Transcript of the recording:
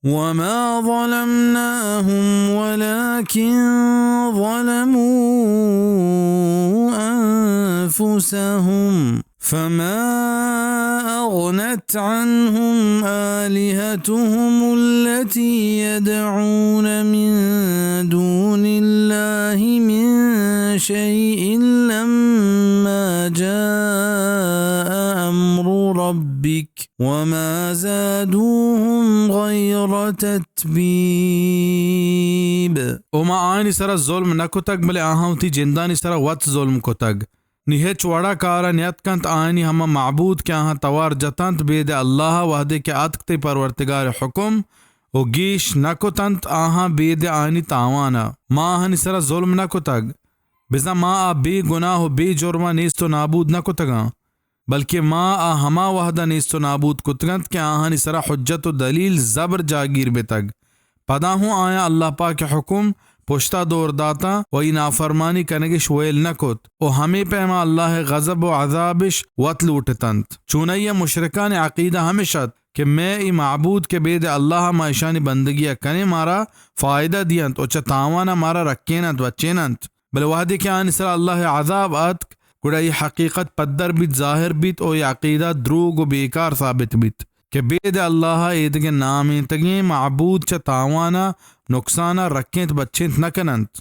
وما ظلمناهم ولكن ظلموا أنفسهم فما أغنت عنهم آلهتهم التي يدعون من دون الله من شيء لما جاء أمر ربك وما زادوهم غير تتبيب. او ما آیانی سرا ظلم نہ کتگ، بلے آہاں وتی جندانی سرا وت ظلم کتگ۔ نی ہچ وڑا کارا نیاتکنت آیانی ہما معبود کہ آہاں توار جتنت بید اللہ ءَ، وہدے کہ اتک تئی پرورتگار ءِ حکم و گیش نہ کتنت آہاں بید آیانی تاوان ءَ۔ ما آہانی سرا ظلم نہ کتگ، بزاں ما آ بے گناہ و بے جرم ءَ نیست و نابود نہ کتگاں، بلکہ ما آ ہما وہد ءَ نیست و نابود کتگنت کہ آہانی سرا حجت و دلیل زبر جاگیر بتگ۔ پدا ہوں آیاں اللہ پاک ءِ حکم پشتا دور داتاں و ای نافرمانی کنگش ویل نہ کت و ہمے پیما اللہ ءِ غضب و عذابش وت لوٹتنت۔ چونائی ءَ مشرکان ءِ عقیدہ ہمش ات کہ مئے ای معبود کہ بید اللہ ءَ ما اشانی بندگی ءَ کنیں مارا فائدہ دینت و چہ تاوان ءَ مارا رکیننت، بچیننت۔ بلے وہدے کہ آیانی سرا اللہ ءِ عذاب اتک، گڑا اے حقیقت پدر بیت، ظاہر بیت و اے عقیدہ دروگ و بیکار ثابت بیت کہ بید اللہ ءَ ایدگہ نامینتگیں معبود چہ تاوان ءَ، نقصان ءَ رکینت بچینت نہ کننت۔